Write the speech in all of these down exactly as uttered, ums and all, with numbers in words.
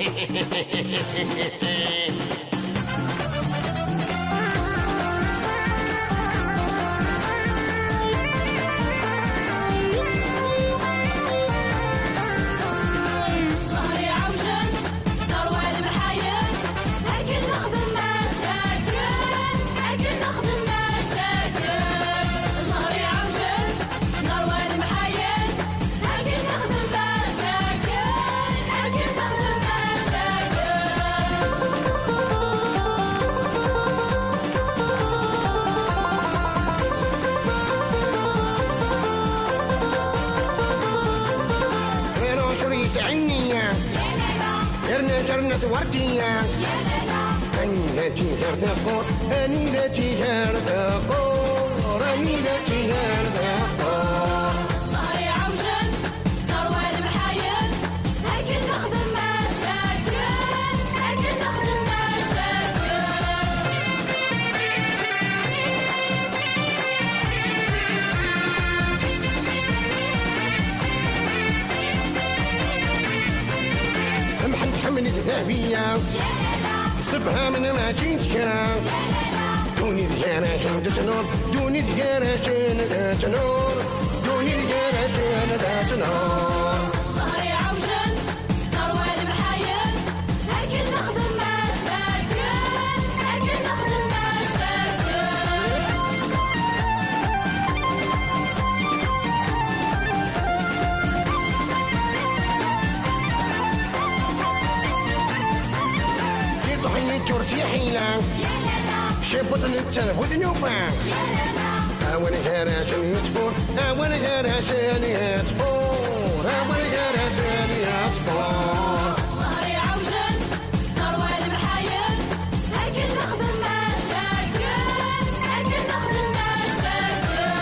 ظهري عوجل، ثروة المحايل، أكيد نخدم مشاكل، أكيد نخدم مشاكل. ظهري عوجل، ثروة المحايل، أكيد نخدم مشاكل، أكيد نخدم مشاكل. Pero شريت عينيا، يرنا جرنة وردية. أني ذاتي غير ثقور، أني ذاتي غير ثقور، أني ذاتي غير ثقور. ظهري عوجل، ثروة المحايل، أكيد نخدم مشاكل، أكيد نخدم مشاكل. محمد حملت ذهبية، صفها من ما جيت كرا. دوني ديانا شهدت نور، دوني ديانا شهدت نور، دوني ديانا شهدت نور. ظهري عوجل، ثروة المحايل، أكيد نخدم مشاكل، أكيد نخدم مشاكل. كي تحيي ترتي حيلة، شبط نتر وذنوبة. أول غير عشان يتفور، أول غير عشان يتفور، أول غير عشان يتفور. ظهري عوجل، ثروة المحايل، أكيد نخدم مشاكل، أكيد نخدم مشاكل.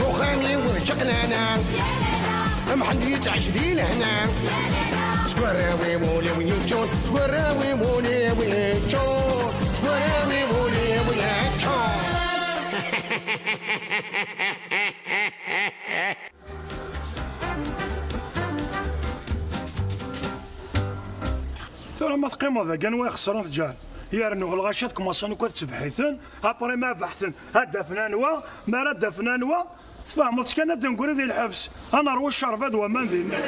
وخامي وشقلانا، محمد يتعش دين هنا. سكوراوي مولي ويجون، سكوراوي مولي ويجون، سكوراوي مولي ويجون. Tura ma teqqimeḍ dagi, anwa ixesren tǧal? Yernu lɣaci ad kmaṣen akk ad ttebḥiten, après ma beḥten, ad d-afen anwa, mi ara d-afen anwa, tfehmeḍ-tt kan ad d-negri di lḥebs, ad nerwu ccerba d waman dinna.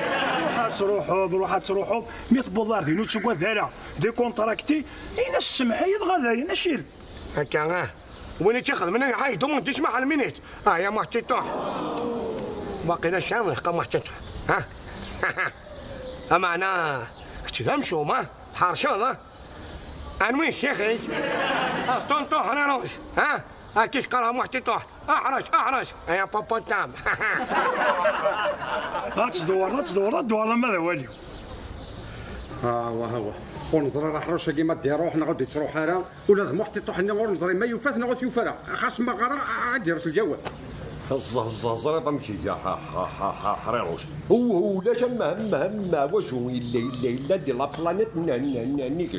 Ruḥ ad truḥeḍ, ruḥ ad truḥeḍ, mi tewweḍ ar din ur ttugad ara, décontracté, ini-as semmeḥ-iyi dɣa dayen, acil. Akka, ah. Win i tt-ixedmen, ah, ay, dumont, ismaḥ lminit. Ah, ya Muḥ Tiṭuḥ. Waqila sɛiɣ lḥeqq a Muḥ Tiṭuḥ. Ha? Ameɛna, kečč d amcum, ha? Tḥerceḍ, ha? Anwi ccix-ik? Ah, tonton Ḥraruc, ha? Akka i k-qqareɣ a Muḥ Tiṭuḥ. Aḥrac, aḥrac. Ay, a papa tam. Ad tdewreḍ, ad tdewreḍ, ad tdewreḍ, ama d awal-iw. Ah, wah, wah. Ur neẓri ara aḥrac-agi ma d-iruḥ neɣ ur d-ittruḥ ara. Ula d Muḥ Tiṭuḥ-nni ur neẓri ma yufa-t neɣ ur t-yufi ara. Xas ma ɣer-, a-, ad d-yerr s lǧawab. Ẓẓeẓ, ẓẓeẓ, ẓriḍ amek iga, ha, ha, ha, ha, Ḥriruc. U-, ulac am, am, am, wacu, yella, yella, yella di la planète n, n, n, n, nnig-k.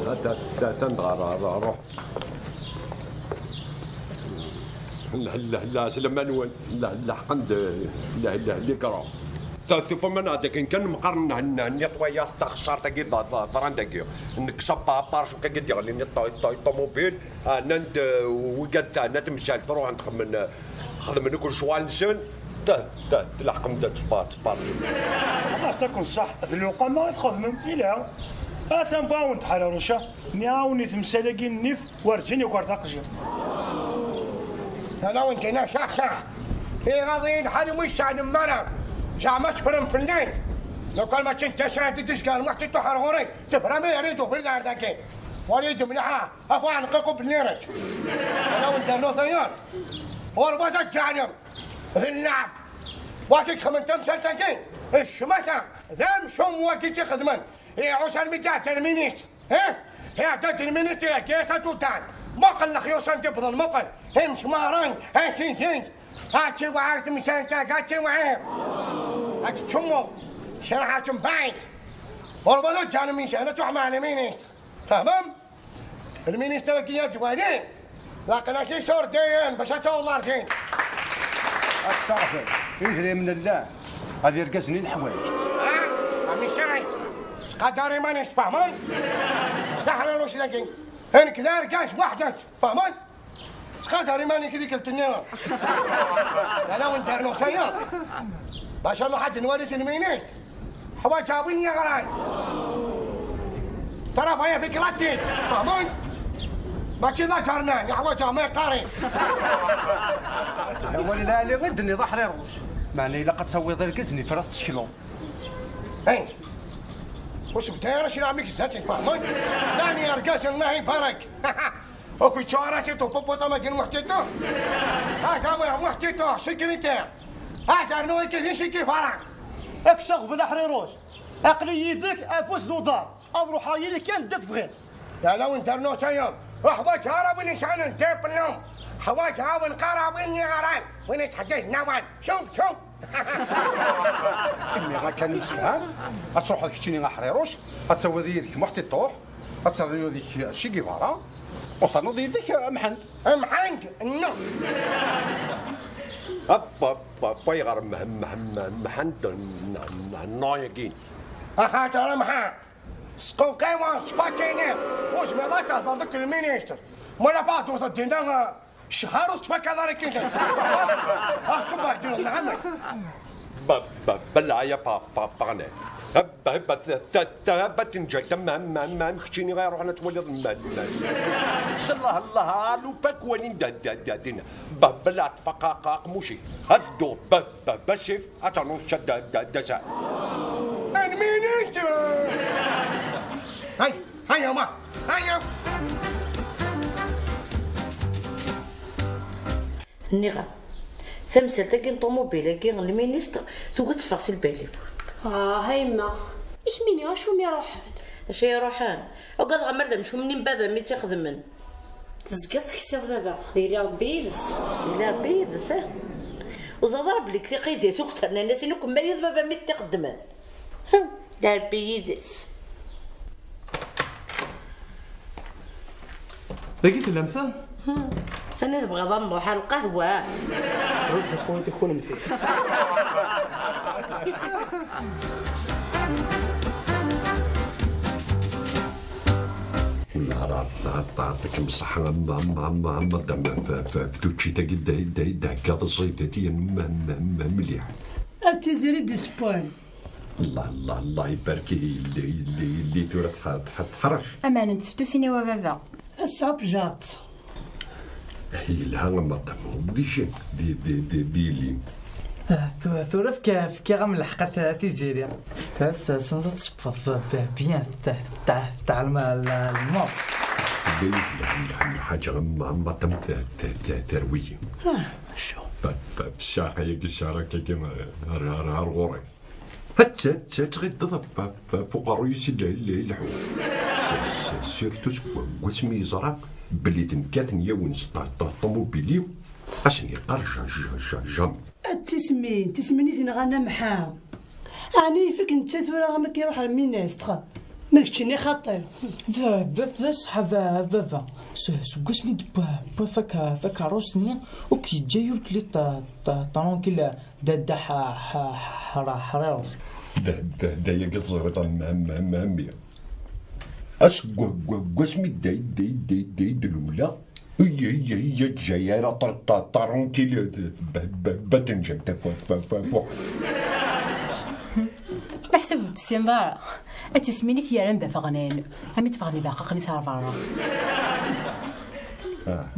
Ha, ta, ta, ta, dɣa, ra, ra, ruḥ. Hella, hella, hella, slama-nwen. Hella, hella, ḥqen-d, hella, hella, hella, ikra. Ta-, tufam-aneɣ-d akken kan meqqar n, n, n nettoyer taxessart-agi d, d, ḍran dagi. Nekkes apa-, aparcuk-agi d-yeɣlin i ṭ-, i ṭ-, i ṭumubil, ah, nnan-d, eh, wigad ta-, nna temsalt, ruḥen xedmen, eh, xedmen akk lecɣal-nsen, ta-, ta-, tleḥqem-d ad tfa-, tfa-. Aṭaken ṣṣeḥ, d lewqama i txedmem, ila. Atan ba awen-d Ḥraruc, nniɣ-awen i temsal-agi n nnif, Werǧin yuker taqjiṭ. Ala win dinna caḥ caḥ. Iɣaḍ-iyi lḥal imi ur yi-sseɛlem ara. Zeɛma teffrem fell-i. Lukan mačči d acu ara d-izgaren Muḥ Tiṭuḥ ar ɣur-i, teffrem i rid ubrid ar dagi. Wali-d mliḥ, a, a bu ɛenqiq u bellireǧ. Ala win d-rnu tayeḍ. Ur bɣiɣ ad tzeɛlem. D llaɛb. Wagi yexdem tamsalt-agi. D ccmata. D amcum wagi i tt-ixedmen. Iɛuss armi d-iɛedda lminist. Eh? Iɛedda-d lminist, ihegga-yas atutan. Muqel lexyuṣ anda iwweḍen, muqel. Imesmaṛen, acidi. Ad tiwɛer temsalt-agi, ad tiwɛer. Ad tettcummu. Craḥ ad tembaɛid. Ur bɣiɣ ad ǧǧan lminist, ad truḥ mɛa lminist. Tfehmem? Lministr-agi ad d-wali, laqen-as isurdiyen bac ad taweḍ ar din. Ad tṣerfen idrimen llan, ad irgazen i leḥwayeǧ. Ah, amek ay ttqadar iman-ik, tfehmeḍ? Taḥriruc dagi, nekk d argaz weḥd-s, tfehmeḍ? Ttqadar iman-ik di tikkelt-nni. Ala wen-d-rnuɣ tayeḍ. Bac ad nruḥ ad nwali lministr. Ḥwaǧeɣ win yeɣran. Travail avec la tête, tfehmeḍ? Mačči d aǧernan, yeḥwaǧeɣ ma yeqqar-it. Awal lɛali i d-tenniḍ a Ḥriruc. Meɛna ilaq ad tawiḍ argaz-nni frat tsekleḍ. Hey, ur s-bdda ara cci lɛemmi-k zdat-i, tfehmeḍ? Llan yergazen, Allah ibarek. Ur k-yettuɣ ara si tupuput am akken muḥtiṭu. Ad awiɣ muḥtiṭu, sécurité. Ad rnuɣ ikizin si kifara. Kkes aɣbel a Ḥriruc. Aql-i yid-k afus d uḍar. Ad ruḥeɣ yid-k anda tebɣiḍ. Ala wen ternuɣ tayeḍ. Ur ḥwaǧeɣ ara win yesɛan diplôme. Ḥwaǧeɣ a wen qqareɣ win yeɣran. Win yettḥeǧǧiǧen awal. Cuf, cuf. Imir akken nemsefham, ad truḥeḍ keččini a Ḥriruc, ad tawiḍ yid-k muḥtiṭu, ad tawiḍ yid-k Che Guevara, u ternuḍ yid-k Mḥend. Mḥend? No. Hop, hop, hop, ayɣer Mḥ-, Mḥ-, Mḥend n-, n-, n-, nnuɣ-yagi? Axaṭer a Mḥend, sqewqiweɣ s tpakinin, ur zmireɣ ad tehder deg lministr. Mwala faḍ ur teddineɣ. Cchar ur tettfakaḍ ara akken kan. Ah, tubbeɛ ddin lɛamek. Ba-, ba-, belleɛ ya fa-, fa-, faɣne. Hebba, hebba, ta-, ta-, ta-, hebba tenǧa, ta-, ma-, ma-, ma-, ma-, keččini ɣa ruḥ ad twaliḍ ma-, ma-, ma-, s Allah, Allah, alu pak walin da, da, da, din. Ba-, belleɛ tfaqaqa aqmuci. Ad dduɣ, ba-, ba-, ba-, sif, ad ternuḍ ca da, da, da, sa. Lministr! Hay! Aya ma, aya. Nniɣ-am, tamsalt-agi n ṭumubil-agi n lministr tugi ad teffeɣ si lbal-iw. Ah, a yemma, i kemmini acu mi ruḥen? Acu i ruḥen? Ugadeɣ amar d amcum-nni n baba mi tt-ixedmen. Tezgiḍ teksiḍ baba, yili Rebbi yid-s. Yili Rebbi yid-s, eh? Uẓaḍ ara belli deg tiqidit akk ternan-asen akk mmayud baba mi t-ixeddmen. Hum, d Rebbi yid-s. Dagi tellamt? Hum, sani tebɣiḍ ad nruḥ ar lqahwa? Ur tzeqqurit kunemti. Nehṛ, nehṛ, nehṛ, kem ṣṣeḥḥa, am, am, am, am, madam, f, f, f tuččit-agi d, d, d, d-theggaḍ ẓidet, am, am, am, mliḥ. A Tiziri d isewway. Allah, Allah, Allah ibarek, yelli, yelli, yelli, tura tḥ-, tḥ-, teḥṛec. Aman n teftusin-iw a baba. Ass-a pjart. Yelha a madam, obligé di, di, di, di yelli. Ah, tura, tura fka-, fkiɣ-am lḥeqq a t-, a Tiziri. Tessneḍ ad tṣebbeḍ b-, bien, t-, t-, tɛelmeḍ la, la, lmort. Bini lḥaǧa a madam t-, t-, t-, terwi-yi. Ah, acu? Ba-, ba-, ccɛeq-agi, ccɛeq-agi, ar, ar, ar ɣur-i. Hatta, hatta tɣideḍ f, f, f uqerruy-is i, i, i leḥwal. S, s, surtout seg wa-, wasmi yeẓra belli d nekk ad ten-yawin s ṭ-, ṭ-, ṭumubil-iw, ad sen-yeqqar ja-, ja-, ja-, jamais. A tismin, tismin i t-nɣan a Mḥa. Ɛni yif-ik netta tura am akka iruḥ ar ministre? Ma d keččini xaṭi. D, d, d aseḥḥab a baba. S, seg wasmi d-wwa, wwa faka-, fakarust-nni, ur k-yeǧǧa ur k-li ṭ-, ṭ-, tranquille. Da, da, ḥ-, ḥ-, ḥ-, ḥriruc. Da, da, da, yagi teẓriḍ a m-, a m-, a m-, a mmi. Aseggas, ggas, ggas mi dda, dda, dda, dda, dda, lula. Iya, iya, iya, ǧǧa ara ṭar-, ṭar-, ṭarunkil, ba, ba, ba, tenǧa, ta, fa, fa, fa, fa. Meḥsub ur tessineḍ ara. Ad tisminit yaran d afeɣnen. Am i teffɣen ibeɛqaqen-is ar berra. Ah.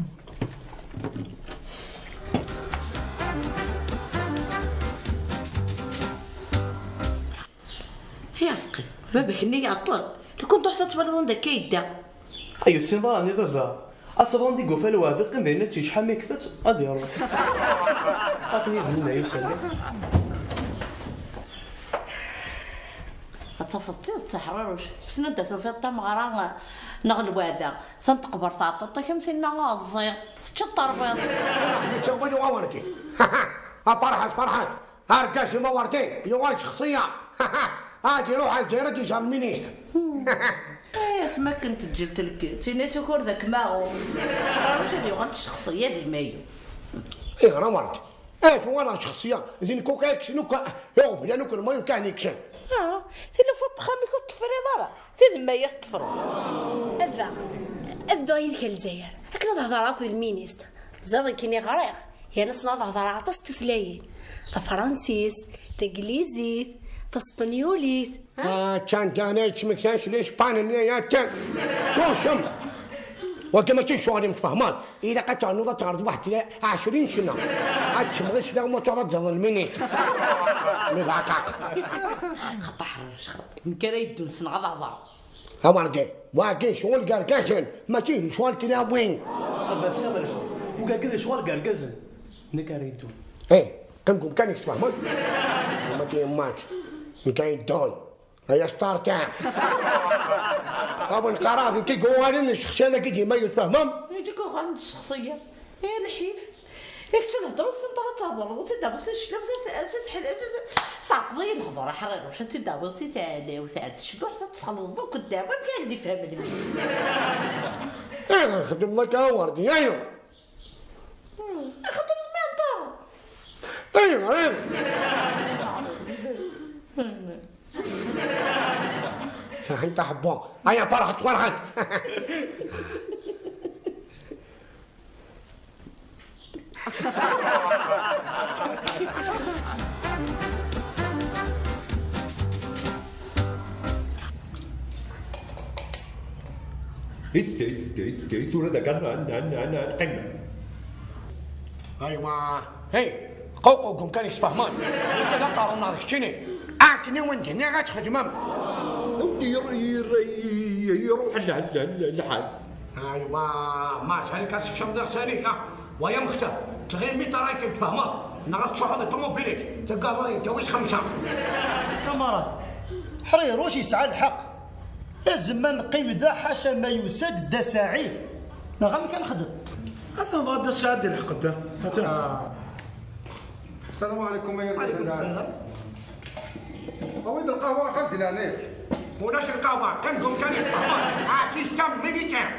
Ay Arezqi, baba-k-nni iɛeṭṭel. Lukan truḥ ad twaliḍ anda akka yedda. Ay, ur tessineḍ ara, nni baba. Ad tebɣuḍ di yufa lweɛd, qqim dayen ad tt-yečč ḥami kfet, ad iruḥ. Ad ten-yezmel ay usalli. Ad tafeḍ d tidet a Ḥriruc. Wissen anda tufiḍ tameɣra, eh, neɣ lweɛda. Tanṭeqbert tɛeṭṭeḍ-t-ak am tinna aɛeẓẓiɣ, teččiḍ terwiḍ. Mačči wali awerdi. A Ferḥat, Ferḥat, argaz-im awerdi, yuɣal d ccexṣiyya. Ad iruḥ ar Lezzayer ad iẓer lministr. Eh, Tma akken teǧǧel telkelt, ini-as ukur d akmaɣu. Ḥraruc ad yuɣal d ccexṣiyya d imayu. Ayɣer a Mart? Eh, tuɣal ɣer ccexṣiyya, d nekk akk akken akk, iɣeblan akk lmayu kan ikcen. Ah, tilufa n wexxam-ik ur t-tefriḍ ara, tid n mayi teṭṭfreḍ. A baba, ad dduɣ yid-k ar Lezzayer, akken ad hedreɣ akked lministr. Teẓriḍ akken i ɣriɣ, yerna ssneɣ ad hedreɣ aṭas n tutlayin. Tafransist, taglizit, taspenyulit. Ah, kan dana yettmektan s lispannya ya kan. Tusem. Wagi mačči ccɣel-im, tfehmeḍ? Ilaq ad ternuḍ ad teɣreḍ waḥed tla-, ɛecrin sna. Ad tsemɣi ssla ma tura tẓeḍ lminit. Mi bɛaqaq. Xaṭi ḥrec, xaṭi. Nekk ara yeddun ssneɣ ad hḍreɣ. Awerdi, wagi ccɣel n yergazen, mačči d ccɣel n tlawin. A baba, tesɛiḍ lḥeqq. Wagi d ccɣel n yergazen. Nekk ara yeddun. Eh, qqim deg umkan-ik, tfehmeḍ? Mačči yemma-k. Nekk ara yeddun. Ay asṭarṭa! A wen qqareɣ d nekk i yuɣalen d ccexṣiyya-agi dima, tfehmem? Nekk i yuɣalen d ccexṣiyya. Ya lḥif. Yak tthedreḍ s nṭer ad thedreḍ, ur tt-id-aɣeḍ s cclaw, s tḥel-, tɛeṭṭeḍ-iyi lehḍur aḥriruc, ad tt-id-aɣeḍ si tala-w, tɛer tcegguḥt, ad txelḍeḍ akk ddaw, amek ara k-d-ifhem lmil? Eh, xedmeḍ akka a Werdi, ayo! Axaṭer d mi hḍeṛ. Ayɣer? Saḥent aḥebbu. Aya ferḥet, ferḥet. It, it, it, it, tura d agan, an, an, an, an, qqim. Aywa. Hey, qawqaw deg umkan-ik, tfehmeḍ? Nekk d aqerru-nneɣ d keččini. Akken i wen-d-nniɣ ad txedmem. Ur d-ir-, ir-, ir-, iruḥ l-, l-, l-, lḥal. Aywa, ma ttɛalik ad tsekcem d iɣsan-ik, ha? Wa ya mextar, ttɣimi ṭṭrad-ik, tfehmeḍ? Neɣ ad tcuḥḥeḍ i ṭumubil-ik, teggaḍeḍ yettawi-tt xemsa. Kamarad, Ḥriruc yesɛa lḥeqq. Lazem ad neqqim da ḥaca ma yusa-d Dda Saɛid. Neɣ amek ad nexdem? Atan dɣa Dda Saɛid ilḥeq-d. Atan. Ah. Salam ɛlikum, ay Wɛlikum salam. Awi-d lqahwa, a xalti, leɛnaya-k. Ulac lqahwa, kan d umkan yeṭṭeḥḍen. Ah, système militaire.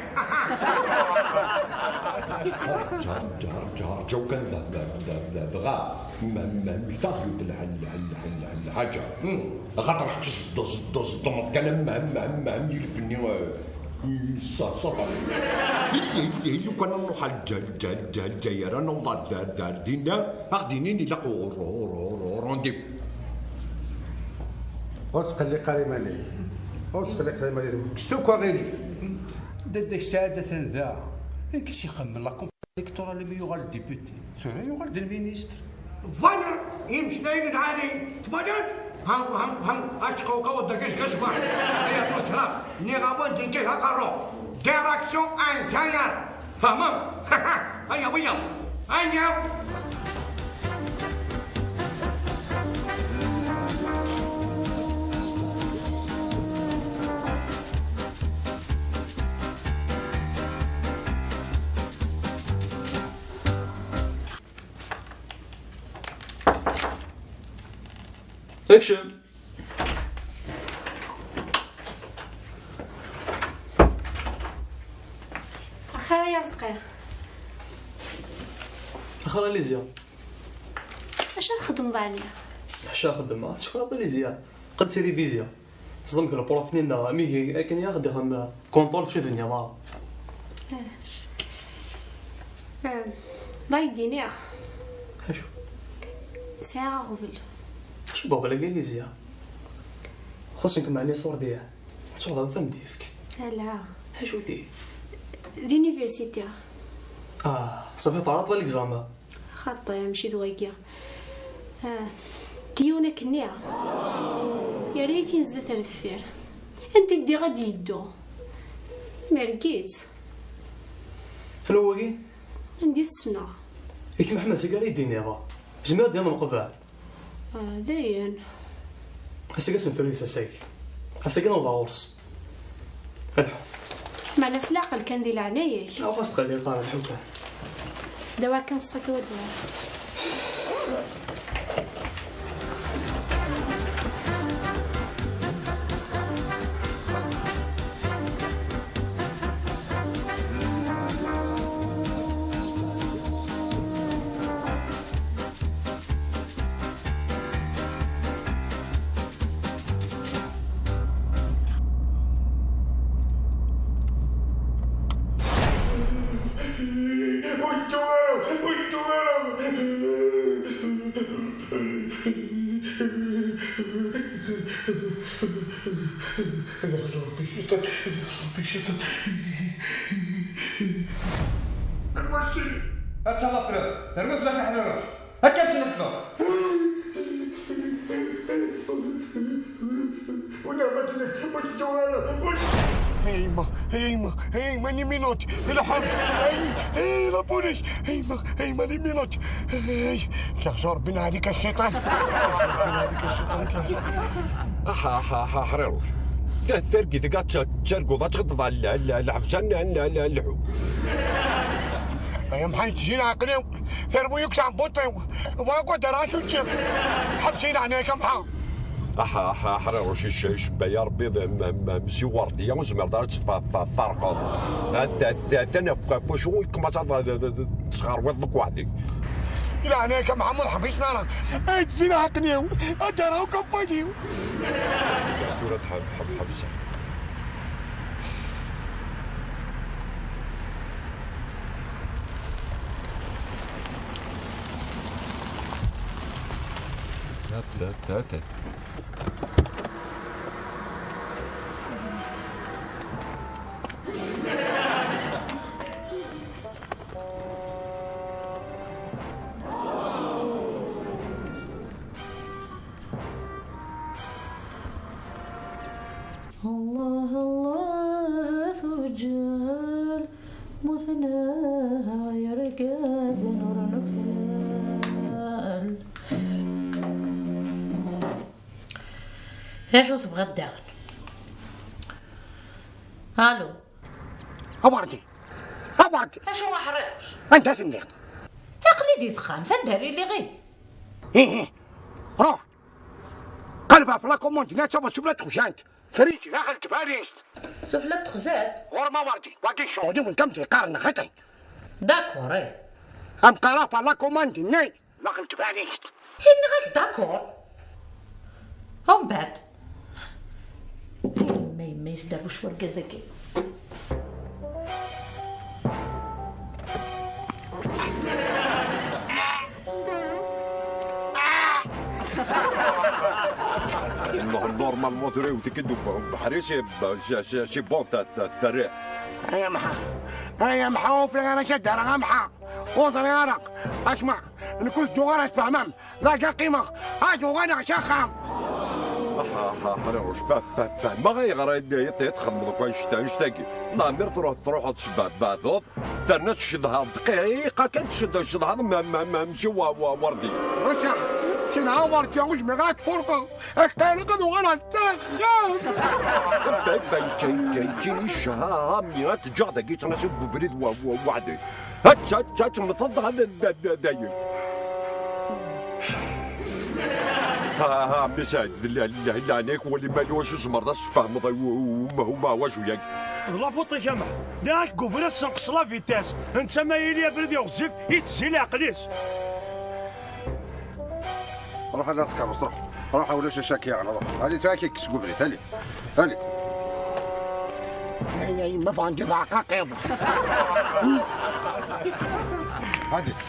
Ǧer, ǧer, ǧer, ǧer, ǧer, ǧew kan da, da, da, da, dɣa, ma, ma, ma, taɣyult lḥal, lḥal, lḥal, lḥal, lḥaǧa. Hmm. Axaṭer kečč zeddeḍ, zeddeḍ, zeddeḍ, kan am, am, am, am yilef-nni, eh, mm, ṣa-, ṣaber. Illi, illi, illi, lukan ad nruḥ ar Lǧa-, Lǧa-, Lǧa-, Lǧayer, ad naweḍ ar, ar, ar, ar dinna, ad ɣ-d-inin ilaq u-, u-, u-, u-, u-, rendez-vous. Ur sqelliq ara iman-ik. Ur sqelliq ara iman-ik. Kkes akk aɣilif. Dadda-k Saɛid atan da. Nekk s-ixemmem la électoral imi yuɣal d député, tura yuɣal d lministre. Voilà imeslayen n lɛali, tbaliḍ? Haw, haw, haw, ad tqewqew deg-s gazwa. Ay at Mecraf, nniɣ-awen-d inkit aqerru. Direction Lezzayer. Tfehmem? Aya wiya. Aya. Action! Axir ay Arezqi. Axir a Lizya. Acu ara txedmeḍ ɛni? Ḥaca xeddmeɣ, tcukreḍ a Lizya. Qqel si révision. Ẓdem deg lprof-nni-nneɣ, amihi akken i aɣ-d-ixdem contrôle, ur d-tenniḍ ara. Ah. Ah, ma i d-iniɣ. Acu? Sɛiɣ aɣbel. Acu n waɣbel-agi a Lizya? Xuṣṣen-kem ɛni iṣurdiyen? Ad tuɣaleḍ d amdifk. Ala. Acu-t-i? D université. Ah, ṣafi terraḍ l'examen. Xaṭi, mačči d wagi. Ah, d yiwen akkenni. Yerra-yi tin zdat ar deffir. Anda i ddiɣ ad d-yeddu. Mergit. Fell-awen wagi? Anda i t-ssneɣ. Yak Meḥmed, seg ara yi-d-tiniḍ. Zemreɣ ad d-iniɣ meqbel? Ah, dayen. Ass-agi ad tent-terr ass-agi. Ass-agi ad naweḍ ɣur-s. Lḥu. Meɛna s leɛqel kan di leɛnaya-k. Aw, xas tqelliq ara, lḥu kan. D awa kan ṣṣak wadwa. Ur dduɣ ara, ur dduɣ ara. Ad ixleḍ Ṛebbi cciṭan, ad ixleḍ Ṛebbi cciṭan. Anwa cci? Ad talaḍ fell-aɣ, terwi fell-ak aḥriruc. Akka s-nesleḍ. Ula ma tnek, ur dduɣ ara. Ay yemma, ay yemma, ay yemma, les minottes, lḥebs, ay, ay, la police, ay yemma, ay yemma, les minottes, ay, كيخزو ربنا عليك الشيطان، كيخزو ربنا عليك الشيطان، كيخزو. Aha, aha, aha, ḥriruc. Ta-, targit deg ad t-, terguḍ, ad tɣeḍḍeḍ ɣer l-, l-, lḥebs, n-, n-, n-, lḥu. Ay amḥan, tjin ɛaqli-w, terwi-k s ɛebbuṭ-iw, wa akked ara s-uččiɣ. Ḥebs-iyi leɛnaya-k amḥan. Aha, aha, ḥriruc, icebba ya Rebbi, m-, m-, m-, si Werdiya, ur zmireḍ ara ad tfa-, fa-, farqeḍ. Atan, atan, atan, af-, af-, wacu i kmaṣ ad, ad, ad, ad tesɣerwiḍ deg weḥd-ik. Leɛnaya-k a Mḥemmed, ḥbis nara. Ad zilɛaqen-iw, ad d-araw kafad-iw. Tura tḥeb-, ḥeb-, ḥebseɣ. Ata, ata, ata. الله الله تجل مثنى يركز نور نفل. Acu tebɣiḍ daɣen? Allo. Awardi! Awardi! Acu aḥric? Anda telliḍ? Aql-i di texxamt, anda ara iliɣ ihi? Ihi. Ruḥ. Qleb ɣef la commande-nni ad tawḍ sufella n texzant. Friǧ daxel tbalizt. Sufella n texzant? Ɣur-m awardi, wagi ccɣel-iw n tamẓi qqaren xaṭi. D'accord, eh. Am qqareɣ ɣef la commande-nni. Daxel tbalizt. Inna-ak d'accord. Umbeɛd. Yemma, yemma, yesderwec wergaz-agi. Normalement tura iwet-ik-id ubeḥri, c'est, c'est, c'est bon, ta-, ta-, terriḍ. Ay amḥa, ay amḥa, ur fhimeɣ ara acu ara d-rreɣ amḥa. Ur ẓriɣ ara. Asma, nekk ur tedduɣ ara, tfehmem. Dagi qqimeɣ, ad uɣaleɣ s axxam. Aha, aha, ḥriruc, fa-, fa-, fehmeɣ ayɣer ay, ay, ay txedmeḍ akk annect-, annect-agi. Leɛmer truḥ, truḥeḍ tesbeɛbeɛdeḍ, terna tcedhaḍ dqiqa kan tced-, tcedhaḍ ma, ma, ma, mačči wa, wa, werdi. Rucaḥ, cedhaɣ werdi, ur zmireɣ ad k-furqeɣ. Ad k-ṭṭaleɣ ad uɣaleɣ s axxam. Anda, anda, yeǧǧa, yeǧǧa, yeǧǧa, yeǧǧa, ha, ha, mi ad k-ǧǧeɣ dagi, ttnaṣi n ubrid wa, wa, weḥd-i. Ad t-, ad t-, ad temmteḍ, ad, d, d, d, dayen. Ha, ha, ha, mmi Saɛid, la, la, la, la, nek wali mali wacu tzemreḍ ad s-tfehmeḍ, u, u, u, ma, u, ma, wacu yagi. D la faute-ik a Maḥ. Nniɣ-ak deg ubrid senqes la vitesse. Netta ma yili abrid iɣezzif, ittezzi leɛqel-is. Ruḥ ala tkeṛṛust, ruḥ. Ruḥ, ulac acaki, ruḥ. Allez, tura ad k-ikkes deg ubrid, allez. Allez. Ay, ay, ma bɣan d aɛqaqi. Allez.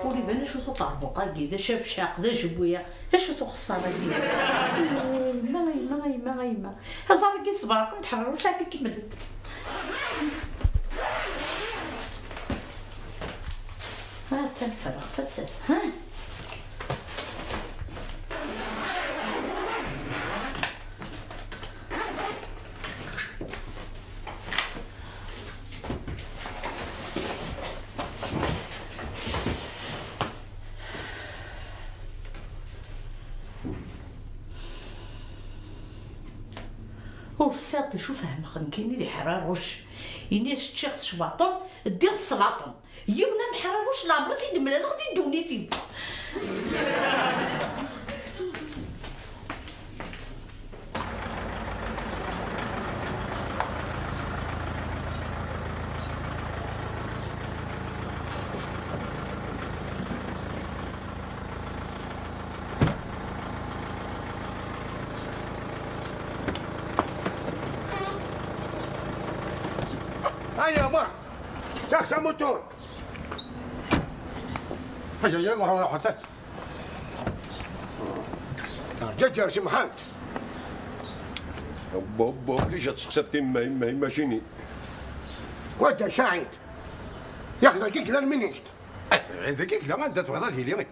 Ur iban acu-t uqerbuq-agi, d acabcaq, d ajewwiq, acu-t uxeṣṣar-agi? Yemma, yemma, yemma, yemma. Aẓar-agi ṣṣber, aqem tḥerruc, ad t-ikemmel. Ha, atan ffreɣ-tt, atan. Ha? Ur ssiɣ d acu fehmeɣ nekkini di ḥraruc. Ini-as ččiɣ s cbaṭen, ddiɣ s laṭen. Yiwen ameḥraruc leɛmer i t-id-mlaleɣ di ddunit-iw. Ay, ama. Taxsa mutur. Ay, ay, ay, ay, ay. Rǧa ǧer semḥant. Bo, bo, obligé ad tseqsiḍ timma, imma, imma cini. Wadda Saɛid. Yak dagi yella lminist. Dagi yella, anda tebɣiḍ ad yili.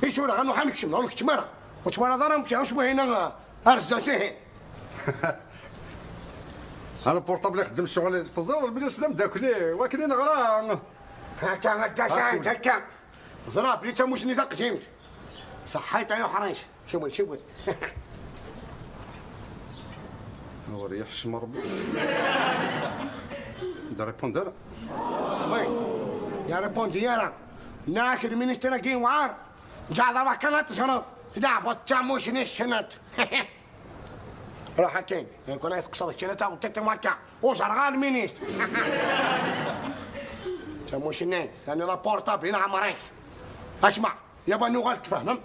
I tura, ad nuḥ ad nekcem, ur nekcem ara. Ur twalaḍ ara amek acwahina ar zdat ihi. Ana portable ixeddem ccɣel, teẓriḍ lbila s d amdakli, wakken i neɣra. Akka, akka, Saɛid, akka. Ẓra, bli tamusni taqdimt. Ṣaḥḥayt ay uḥric. Siwel, siwel. Ur yeḥcem Rebbi. Da répondre. Oui. Ya répondre, ya. Nniɣ-ak lministr-agi yewɛer. Ǧaɛḍ abakanat teẓriḍ, tleɛbeḍ d tamusni ssnent. Ruḥ akin, yakun ay teqseḍ kra taɣeṭṭiṭ am akka, ur ẓerreɣ ara lminist. Tamusni, taniḍ aportabl i leɛmer-ik. Asma, yaba nuɣal tfehmem?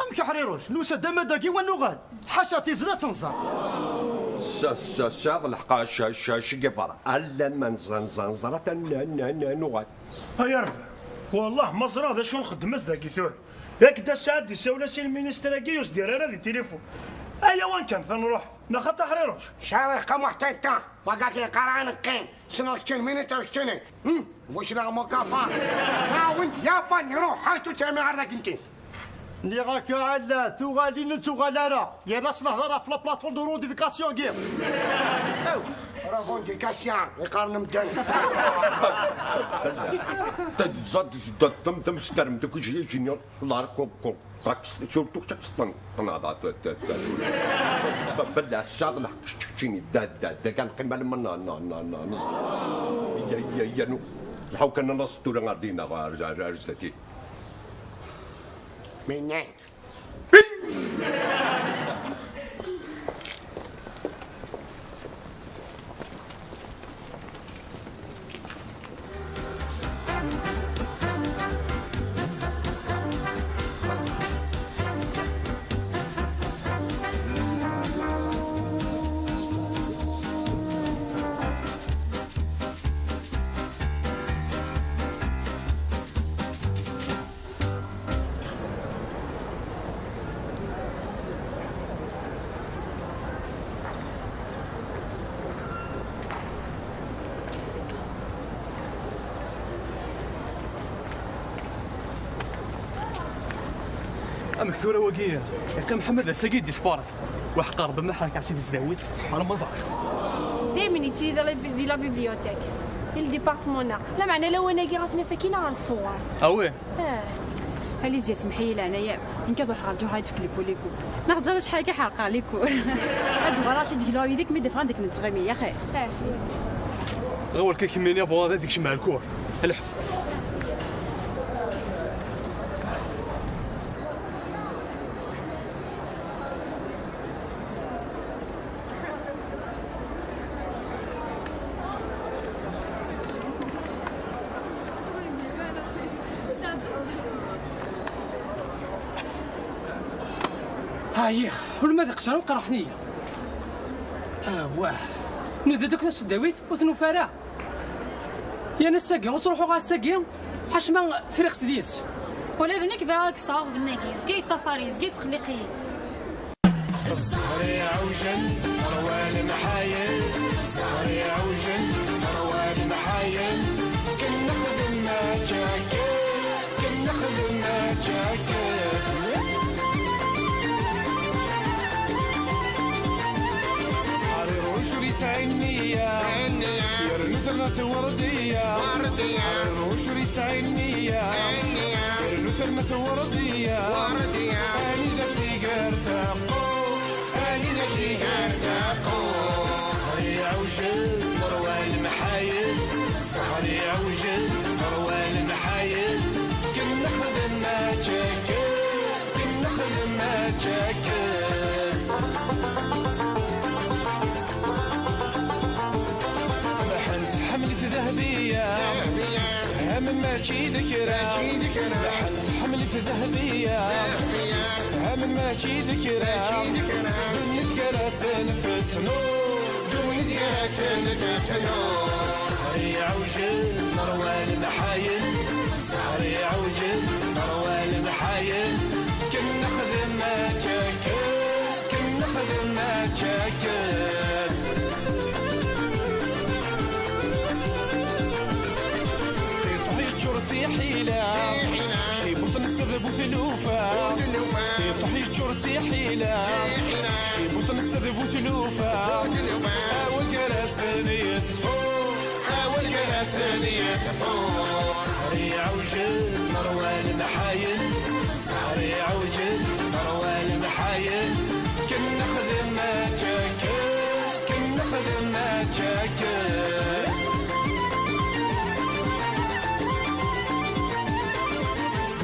Amek a Ḥriruc, nusa-d ama dagi wa nuɣal? Ḥaca tizi ad tt-nẓer. Sa, sa, sa, d lḥeqq, ca, ca, ca, gifar. Alla ma nẓa, nẓa, nẓra, tan, n, n, n, nuɣal. Ay arba, wallah ma ẓriɣ d acu nxeddmet dagi tura. Yak d asaɛa d-isawel-as i lministr-agi ur s-d-yerra ara di tilifun. Ayawan kan, ta nruḥ, neɣ xaṭi a Ḥriruc? Sɛiɣ lqamuḥ tayta, wagaki yeqqar ad neqqim, ssneɣ keččini, ministr keččini. Hm, bu cla mukafar. Awen, yapan, nruḥ, ḥaytu ttɛimi ɣer dagi nti. Nniɣ-ak a Ɛella, tuɣalin ur tuɣal ara. Yerna s nehder ɣef la plateforme de revendication-agi. Aw! Revendication, iqqaren medden. Tadza, tameskarem, deg ujiyajinyon, lar, ko, ko, tax, surtout tax, tan, tan, da, da, da, da. Bella, sa, la, kini, da, da, da, kan, qima, lma, na, na, na, na, na. Ya, ya, ya, no. Lḥaw kan, nas, tura, ɣer dina, ɣer, ɣer, ɣer, zati. Minnet. Amek tura wagi? Iqqim Ḥmed ass-agi dispar. Waḥeq Rebbi ma ḥerkeɣ si tesdawit, ḥer ma ẓriɣ. Daymen yettili di la, di la bibliothèque, di le département-nneɣ. Lameɛna lawan-agi ɣef naf akkin ɣer tfuɣart. Ah oui? Ah. Alizya, semḥ-iyi leɛnaya-m. Nekk ad ruḥeɣ ɣer Ǧuhra ad d-fek les cours. Neɣ teẓriḍ acḥal akka ḥerqeɣ les cours. Ad uɣaleɣ ad tt-id-gluɣ yid-k mi d-afɣen deg nettɣimi, yaxi. Ah. Ɣiwel kan kemmini abɣaḍ ad ikcem ar lkur. Lḥef. Ɛyiɣ, ula ma d iqejra qerḥen-iyi. Awah. Nuda-d akk tasdawit, ur t-nufi ara. Yan ass-agi, ur ttruḥuɣ ass-agi, ḥaca ma friɣ s did-s. Ula d nekk bɣiɣ ad kkseɣ aɣbel-agi, yezga yeṭṭafar-iyi, yezga yettqelliq-iyi. Zzher iɛewjen, ṛwan mḥayen, zzher iɛewjen, ṛwan mḥayen, ken nexdem akken. Ken nexdem akken. Ḥriruc ur yesɛi nniya. Yernu terna-t Werdiya. Ḥriruc ur yesɛi nniya. Yernu terna-t Werdiya. Anida tt-iger taqu. Anida tt-iger taqu. Zzher iɛewjen, ṛwan mḥayen. Zzher iɛewjen, ṛwan mḥayen. Ken nexdem akken, ken nexdem akken. Rebḥent ḥemlet Dehbiya. Sefham mačči d kra. Rebḥent ḥemlet Dehbiya. Sefham mačči d kra. Ddunit gar-asen fettnu. Wid gar-asen tettnus. Ẓẓher iɛewjen, ṛwan mḥayen. Ẓẓher iɛewjen, ṛwan mḥayen. Ken nexdem mačči akken, ken nexdem mačči akken. Tiṭ yeččur d tiḥila. Tiḥila. Cibuṭ netta d bu tlufa. Bu tlufa. Tiṭ yeččur d tiḥila. Tiḥila. Cibuṭ netta d bu tlufa. Bu tlufa. Awal gar-asen yettfu. Awal gar-asen yettfu. Ẓẓher iɛewjen, ṛwan mḥayen. Ẓẓher iɛewjen, ṛwan mḥayen. Ken nexdem mačči akken, ken nexdem mačči akken.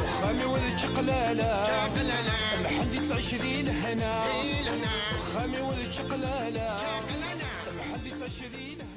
Uxxam-iw d čaqlala. Čaqlala. Lḥend yettɛic di lehna. Di lehna. Uxxam-iw d čaqlala. Čaqlala. Lḥend yettɛic di lehna.